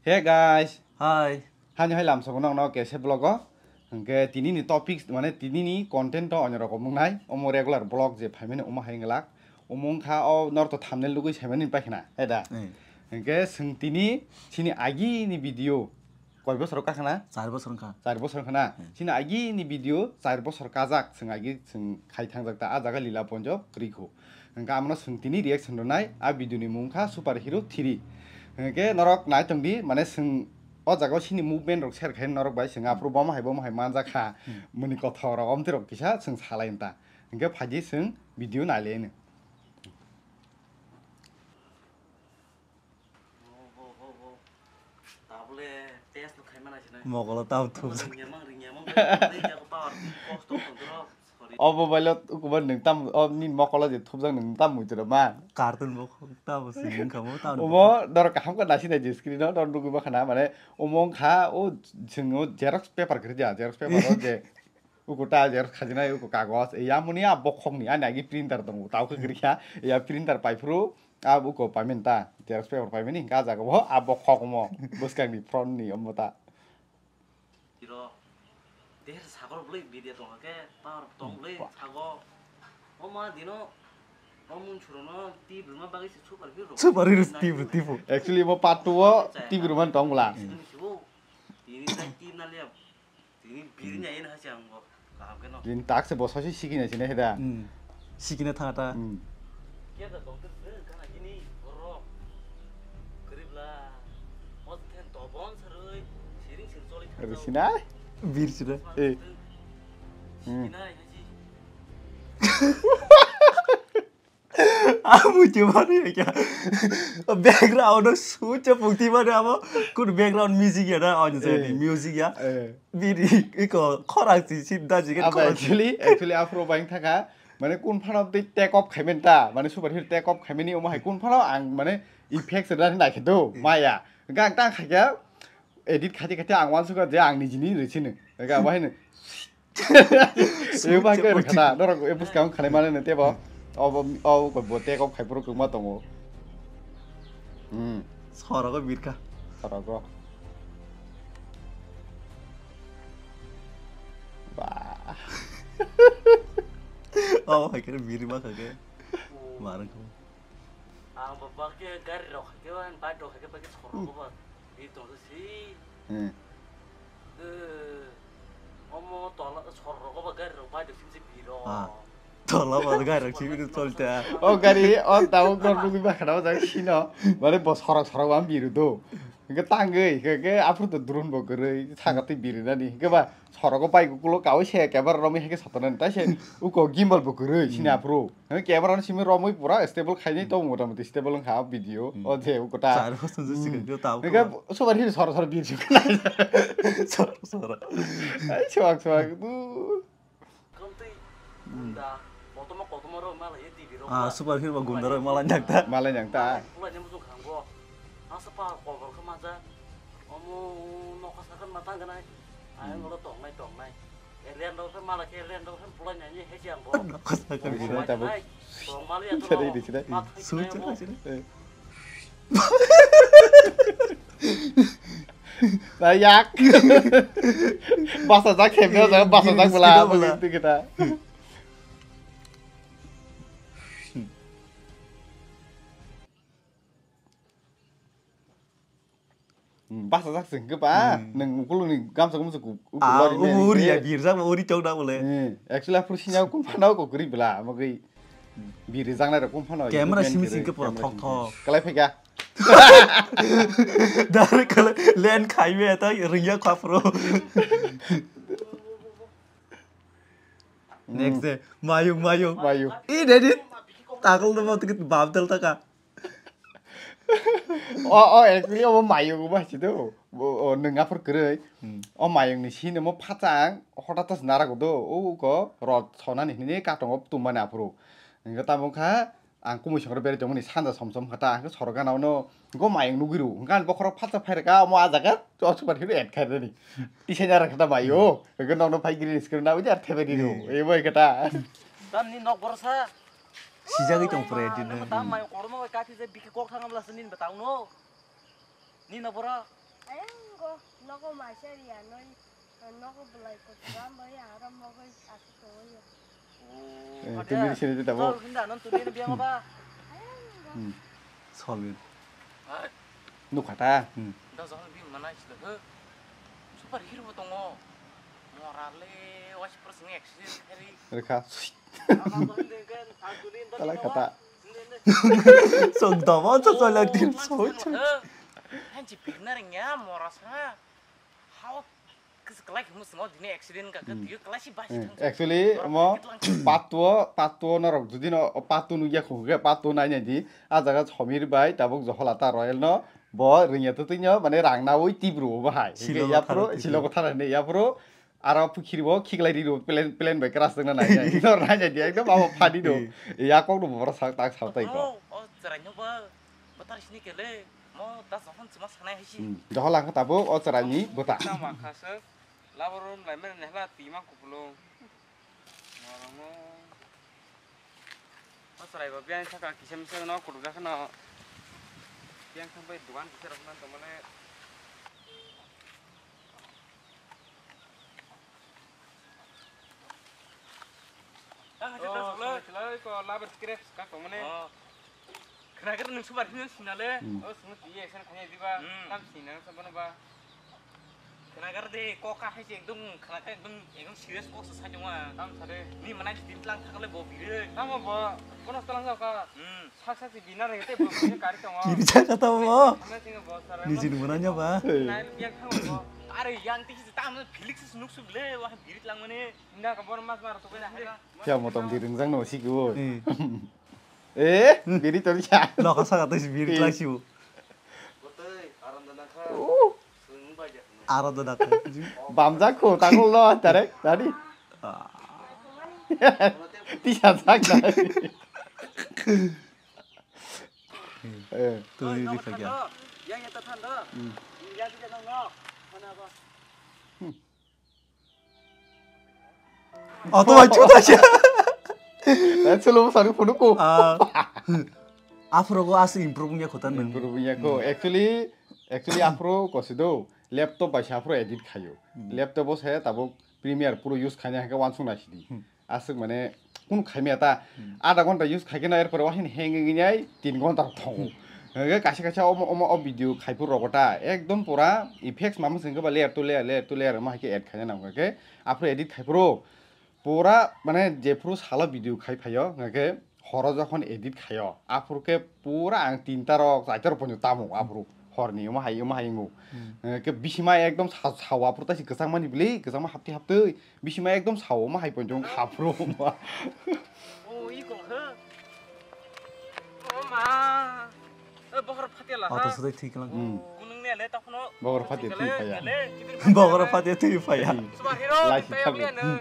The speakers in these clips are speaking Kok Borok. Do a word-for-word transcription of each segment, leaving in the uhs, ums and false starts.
Hey guys. Hi. Hani hai lamsok no no kese vlog o. Hingke tini ni topics mane tini ni content to onyo rok mung nai. Omo regular vlog je phaimani omo hai nglak. Omo wngkha o nor to thumbnail lugui saimani paikha na. He da. Eh. Hingke swng tini sini agi ni video. Koi bosor wngkha na? Char bosor wngkha. Char bosor wngkha na? Hmm. Sini agi ni video char bosor kajak, swng agi swng khai thangjak ta, ah jaga lila ponjo kwrwi kho. Hingke amno swng tini reaction rwnai, ah video ni mung kha Super Hero three. Hingke norok nai tong di, mane swng o jaga o sini movement rok share khai norok bai swng aphuru bomo hai bomo hai manja kha, hmm, muni kothok rok omtwi rok kisa swng salai ta. Hingke phaidi swng video nai le no. Tabule test no khaimana sinai. Mokolo tamo thumjak. Ringya mang, ringya mang, ringya ko power, kosto ko dro, sorry. O mobile o ukubar nwng tam, o nini mokolo je thumjak nwng tam muitu rw ma. Cartoon bo tamo sini wngkha mo tamo. Omo dor kaham khe nasi nai je screen o dor nugui ma khana mane omo wngkha o chwng o xerox paper kwrwi ja, xerox paper o je Uko ta xerox khajinai uko kagoj, ya muni a bokhokni ani agi printer tongo, tao khe kwrwi kha, ya printer paiphuru, a uko payment ta, xerox paper payment ni hingka a jaga o a bokhok omo, bwskang ni front ni omo ta. Tiro, deher sagor bwlwi video tong khe, power tong bwlwi sago, o ma dino, o mun surono twi bwrwma bagwi se super hero. Super hero twi bwrw, twi bwrw. Actually, bo part two o twi bwrwma tong bwla. Tini tai twi na liya. Tini biri nai eno hasi ang bo kaham khe no. Din tak se bo sosi sikina sine heda. Hmm. Sikina thang ta. Hmm. Kya da doctor se kana kini oro. Garib la. Hot then to bon saroi. Siring sir choli thang. Risina? Bir sira. Eh. Hmm. Sikina hasi. Amu cuma ni kya. Background no sucha pukti mana amo. Kun background music ya na on se ni music ya. Eh. Biri iko khorang si si da ji kan. Aba khorang si. Actually, actually afro bang thaka. Mane kun phano tei take off khaimen ta. Mane super hero take off khaimeni omo hai kun phano ang mane effects da ni naikhe do. Eh. Maya. Gang tang khaikya. Edit khaite khaite ang wansukha je ang nijini rwsino. Ega bahai no. Eba ke rwkha na, norok e bwskang khanai mane no tebo. Obo o ko bo tei kok khai phuru kwma tongo. Hmm. Sorogo birkha. Sorogo. Ba. Oh, hai kere biri ma khake. Marang ko. Ang bo ba ke gari rok hai ke, ang bike rok hai ke, ba ke sor rok ba. Di tong si. Hmm. Eh, omo tola sor rok ba gari rok bike rok sim si biro. Ah. Tola ba gari rok sim si tol ta. O gari, o tabo gor nugui ba khana o jaga sino. Mane bo sorok sorok ba biru do. Hingke tangwi, hingke aphuru to drone bo kwrwi, saka twi birinani. Hingke ba sorogo bike ukulo kawi se camera romwi hingke sotonani. Tai se uko gimbal bo kwrwi, sini aphuru. Hingke camera no simi romwi pura stable khainai tongo, motamuti stable wngkha o video. O je uko ta. Char bosor se sikhe ta uko. Hingke sobar hini soro soro bir sikhe. Soro soro. Ai, suak suak. Bu. Kwrwngtwi gunda, kotorma kotorma rok malai ye T V rok. Ah, super hero ba gunda rok malai nang ta. Malai nang ta. Pulai ni muchung khango. Asa pa kobor khe manja. Omo nokha sakhan ma tang ganai. Ai ngolo tongnai tongnai. Alien rok khe malai khe alien rok khe pulai nai ni he siang bo. Nokha sakhan. Tong malai ya to. Sini, sini. Sucha sini. Nayak. Basa jak khemne o jaga basa jak bwla, bwla. Bwla. Hmm, basa jak sing ke ba, nang ukuluni gamsa gamsa ku, ukulori ne. Ah, uri ya birjak uri chok da bole. Hmm, actually aphuru sinya kun phano ko guri bwla, amagwi. Biri jangnai rok phano camera simi sing ke pura thok thok. Kalai phaikha. Dari kalai len khai me ta ringya kha pro. Next day, mayung mayung. Mayung. I dedi. Takol do mo tikit bab tel taka. O, o, actually, obo mayung obo hai se do. O, o, nwng aphuru kwrwi. Hmm. O mayung ni sini omo phatsang, hotatas narago do. O, uko rot sonani hinwi katongo tumani aphuru. Hingke tamo kha, ang kumui songrok berwi tongmani sanja som som kha ta, hingke sorok gana ono, hingke o mayung nugwi rw. Hingke ani bokhorok phatsa phai rwkha, omo ah jaga, o super hero add khai rwni. Tisai nara kha ta mayo. Hingke nokno phai green screen na, ujhar thebe di rw. Hmm. Ebo hingke ta. Tamni nok borok sa. Sijagwi tong pore dino. Tam mai kormo bai kathi je bikhe kok thang amla sinin betang no. Ni no bora. Ayang go, nogo maisa riya noi, nogo belai ko jam bai aram mogoi asu to yo. Eh, tini sini tu tabo. Hinda non tuni ni biang ba. Ayang go. Hmm. Solid. Hai. Nukha ta. Hmm. Da zong bi mana sila he. Super hero bo tongo. Mora le was pro sing accident hari. Rekha. Tala kata. Song dama sa sa lang tin so. Hanji pernah ya mora sa. How? Kis kelai kamu semua dini accident ka ke Hmm. dia kelai si basi Eh, thang. Actually, Orang mo sakit langsung. Patuo, patuo norok judi no patuo nugya khuge patuo nanya di. A jaga Somir bai tabuk Johola ta Royal no bo ringya tu tuinyo mane rang na ui tibru bo hai. Silo Hingke yapro, thara silo thara ne yapro. Aro pukhiri bo khiklai ri ro plan, plan bai kras tengna nai nai. Nor nai nai di ekdom abo phadi do. Hmm. Ya kok no bora sak tak sak tai ko. Oh, oh, cherai no ba. Batar sini kele. Mo da sohon chuma sanai hai si. Hmm. Johola kha tabuk o cherai ni bota. Tama khasuk. Laborum lai men nehla tima kupulung. Norong no. O chwrai bo biyang saka kisa misa no kutuk jak no. Biyang thang bai dugan kisa rok nang tongmani. Ah, Oh, chwla. Chwla ko labar scrap ka tongmani. Oh. Khna khe nwng subar hino sinale. Hmm. O sunu tiye action khanya diba. Hmm. Tam sinang sa bono ba. Khnagar de kok ka hai se ekdom khna khe ekdom ekdom serious kok sa sai tongma. Tam sare. Ni manai din tlang thakle bo bire. Tamo bo kono tlang jao ka. Hmm. Sak sak si bina re te bo bire kari tong. Kiri cha ka tamo. Ama singa bo sare. Ni jin mona nya ba. Nai biak thang bo. Are yang ti si tam Felix nuk su ble wa bire tlang mane. Nda ka bor mas mar to kena hai. Kya mo tong di ringjang no si ki wo. Hmm. Eh, biri tori cha. Loka saka tei biri Eh. Klai siu. Botoi, aram dana kha. Uh. Sung bai jak. Aro da dak. Bamjak ko tangol lo tare tadi. Ah. Tisa jak na. Eh. Tu ni di kha kya. Yang yang ta than da. Hmm. Yang yang ta than da. Mana ba? Oto bai chuta se. Eh, solo sari phone ko. Ah. Afro go as improve ya khota nang. Improve ya ko. Hmm. Actually, actually afro ko sido laptop bai sa afro edit khayo. Hmm. Laptop o se tabuk Premiere Pro use khaina hake wansung na sidi. Hmm. Aswk mane kun khaimya ta. Hmm. Adha ghonta use khaikhe no erpore wahin hang wngwi nai tin ghonta rok thongo. Hmm. Hwnkhe kaisa kaisa omo omo o video khaiphuru rogo ta ekdom pura effects mamo sengkhe ba layer to layer layer to layer omo haikhe add khaina nango khe. Aphuru edit khaiphuru pura mane jephuru salo video khai phaio hwnkhe horo jokhon edit khaio aphuru khe pura ang tinta rok chaita rok ponjo tamo aphuru horni omo hai omo hai wngo. Hmm. Hwnkhe bisima ekdom sa sao aphuru taisi kwchangmani bwlwi kwchangma haptwi haptwi. Bisima ekdom sao ma hai ponjong khapro ma. O, i kok he. O ma. E, bohor phatia la. Auto ha. Sudai thik lang. Hmm. Kunung ne le ta phono. Bohor phatia thik phaya. Bohor phatia thik phaya. Subar hero, Lai thik phaya phaya. Bia ne.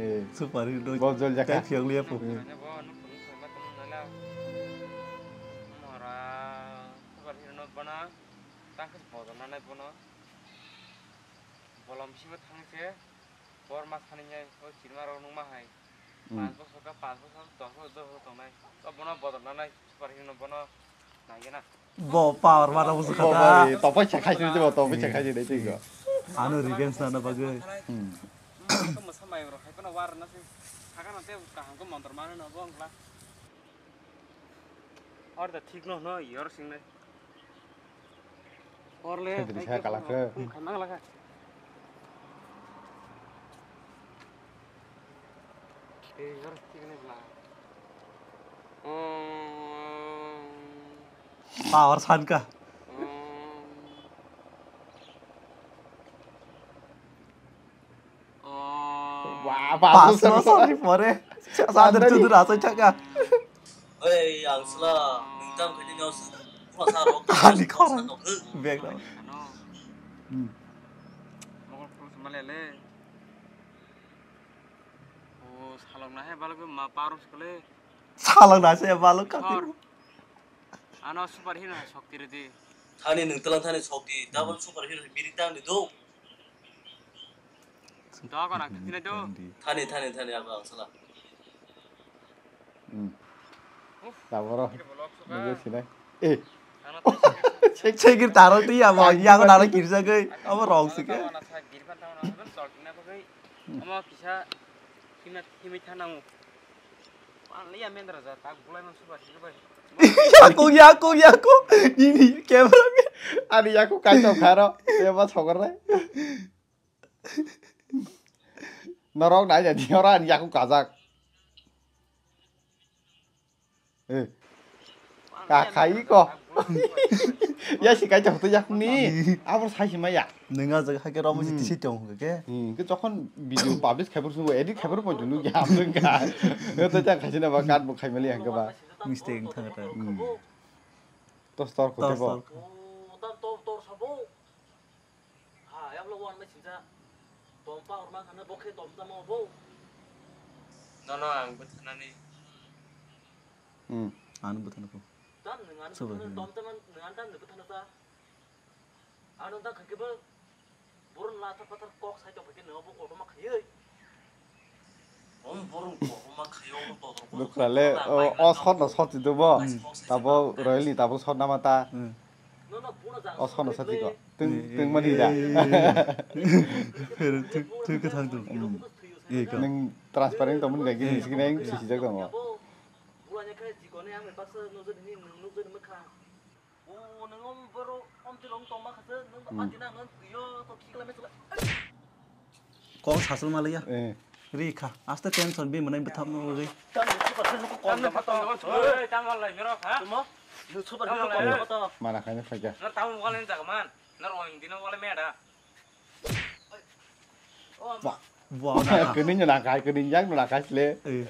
Eh. Super hero. Bo jol jaka. Tai phiang liya po. Hmm. Bo nuk nuk ma tum na la. Mara. Subar hero no bana. Tang khe bodol na nai bono. Bolom bisingo thang se, bor ma thani nai, o chirma rok nung ma hai. Hmm. Panch bosor ka panch bosor, dos bosor, dos bosor tongnai. O bono bodol nanai, super hero no bono nangya na. Bo power ma rok busu Bo khata. Bari, topai sa khai sini bo, topai sa khai sini tei go. Ano revenge na na bagwi. Hmm. Mosa mai rok hai kono war na se. Hakha na te kaham ko montor mano no bo wngla. Or da thik no no yor sing nai. Or le, Sentry ai sa ke kalak kono, ke. Kum khai mang la kha. Eh, yor thik nai bla. Om. Power san ka. Om. Wah, Pas bagus, no bagus. Sori pore. Sadar Sandali. Chudur asai thaka. Oi, ang sela, nung tam khaini no se, pura sa rok. Ani khorang. Bek no. Hmm. Mokol khulus malele. O, salok na he balok ma parus kole. Salok na se balok kati. Ano super hero hai sokti redi. Thani nung telang thani sokti, double super hero hai biri tang di do. Doa ko nang thina do. Thani, thani, thani, ako ang sala. Hmm. Taboro. Nunggu sini. Eh. Ano Sek sek gir taro twi amo, yago naro kirjagwi, amo rong sike. Omo kisa himna himwi thanango. Manliya mendra ja tak bulai man suba sike bai. Yaku, yaku, yaku. Nini camera man. Ani yaku kaito kharo. Eba sogornai. Norok nai jadi ora ani yaku kajak. Eh. Kakhai ko. Ya si kai jok to yak ni. Abo sai si maya. Nunga jaga hake romo si tisi tong ke. Hmm, ke jokhon video publish khaibar sungo edit khaibar pon junu ya amrung ka. Yo to jang khaisina ba kat bo khaimali hangke ba. Mistake thang ta. Hmm. To store ko te bo. Tor, tor, tor, sabo. Ha, yang lo wan mai sinja. Tom pa orma khana bokhe tom ta mo bo. No, no, ang bwthanani. Hmm. Ano bwthana ko. Tam nang ano bwthana, tom ta man nang tam bwthana ta. Ano ta khake bo. Burun la ta patar kok sai to khake no bo koto ma khayoi. Nukhrale, o, o shot no shot si dubo. Tabo Royal ni tabo shot nama ta. Hmm. O shot no shot si ko. Tung, tung mani da. Pero tung, tung ke thang tung. Hmm. Iya ko. Nung transparent to mun ga gini sini yang sisi jaga mo. Kok sasal malaya. Eh. Ri kha. Asta tension bi manai bwtham no ri. Mana khaina phaikha. Wah. Wah. Kini nyana kai, kini yang nyana kai sile. Eh.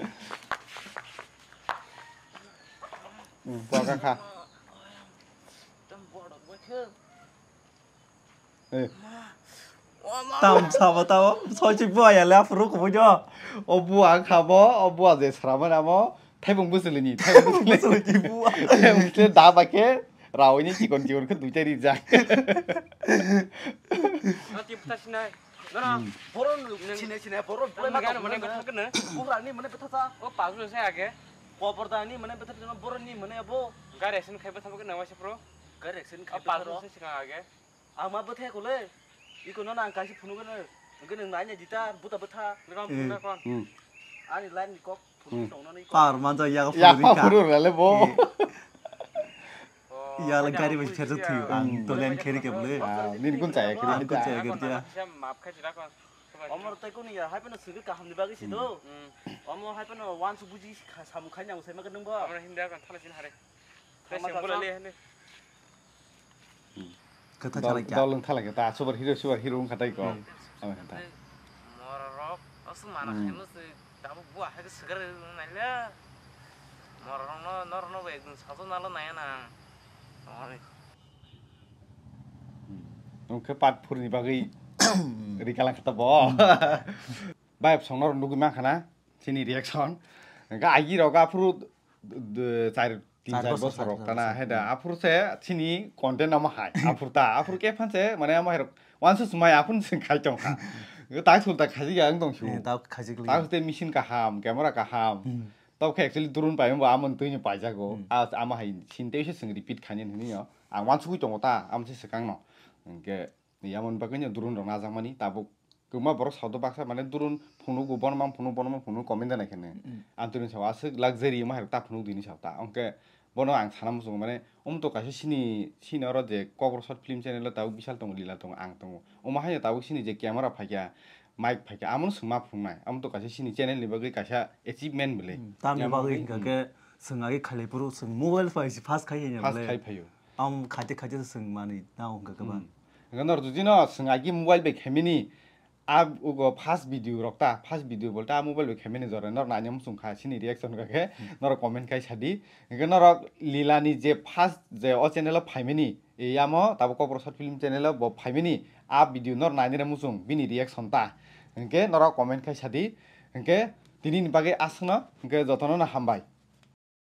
Hmm, wah kakha. Eh. Tam sabo tamo, soi si buaya le aphuru kubui do. O bua ang khabo, o bua je sramani amo, thaibung bwswlini, thaibung bwswlini. Bwswlini bua. Thaibung bwswlini da bai khe, rawi ni chikon chikon khe duitai rijak. Nati bwtha sinai. Nora. Boron sinai sinai, boron. Ang gana mane bwtha kene. Bura ni mane bwtha sa. O paglo sai age. Kobor da ni mane bwtha, boron ni mane abo. Gari accident khai bwtha kene waisa pro. Gari accident khai bwtha. Paglo sai singa age. Ang ma bwthai kole. Iko no nang kaisa phunuk no. Hwnkhe nwng nai nai di ta, buta bwtha. Nwng phunuk na kon. Hmm. Ani line ni kok phunuk tong no ni kok. Par manjak yago phunuk rikha. Phunuk rale bo. Eh. Oh, ya lang kari bai serjak thuyo. Ang to line kheri ke bole. Ah, nini kun chaya kheri. Ang kun chaya kheri ya. Map khai jira kon. Omor tai kuni ya, hai pano sugwi kaham ni bagwi si do. Hmm. Omo hai pano wansu buji kha-, samung khai nang sai ma nang bo. Omor hinda kon thala sin hare. Tei seng bula le hande. Kwthai dol, thalai kha. Dol wng thalai kha ta, super hero, super hero wng kha tai ko. Hmm. Amo kha ta. Morok, aswk mana khaino se, tabuk bua hai khe swkar nai le. Morok no, norok no bo ekdin sajona lo nai na. Tongmani. Hmm. Wng khe part four ni bagwi rikalang kha ta bo. Bai, bwsong norok nugwi mankha na, chini reaction. Hwnkhe agi rok aphuru d-, d-, char, tin char bosor rok tana, hai da, aphuru se chini content omo hai, aphuru ta, aphuru khe phan se, mane omo hai rok, wansu swmai aphuru se khai tong kha. Tak sul tak khajik ya wng tong su. Eh, tak khajik li. Tak te machine kaham, camera kaham. Hmm. Tok khe actually durun pai bo amon twi ni paijago. Hmm. A, ama hai sinte se swng repeat khaini hwnwi no. Ang wansugwi tongo ta, amo se swkang no. Hwnkhe, yamon bagwi no durun rok najakmani tabuk. Kwbangma borok saodo baksa mane durun phunukgo, bono mang phunuk, bono mang phunuk comment da nai khe nw. Mm. Ang tini sao aswk luxury wngma hai rok ta phunuk dini sao ta. Hwnkhe bono ang sana muchungo mane, omo to kaisa sini, sini oro je Kokborok short film channel o tabuk Bishal tongo, Lila tongo, ang tongo. Omo hai no tabuk sini je camera phaikha, mic phaikha, amo no swng ma phunuknai. Omo to kaisa sini channel ni bagwi kaisa achievement bwle. Mm, tamni bagwi hwnkha khe swng agi khailai phuru swng mobile bai se first khai ya bwle. First khai phaio. Am khaite khaite se swng manwi nang hwnkha khe ba. Hmm. Hwnkhe norok jodi no swng agi mobile bai khaimani, a ugo first video rok ta, first video bolte a mobile bai khaimani jora norok naina muchung kha, chini reaction kha khe norok comment khai sadi. Hwnkhe norok Lila ni je first je o channel o phaimani, e yamo tabuk Kokborok short film channel o bo phaimani, a video norok nainai muchung bini reaction ta. Hwnkhe norok comment khai sadi. Hwnkhe tini ni bagwi aswkno, hwnkhe jotono no hambai.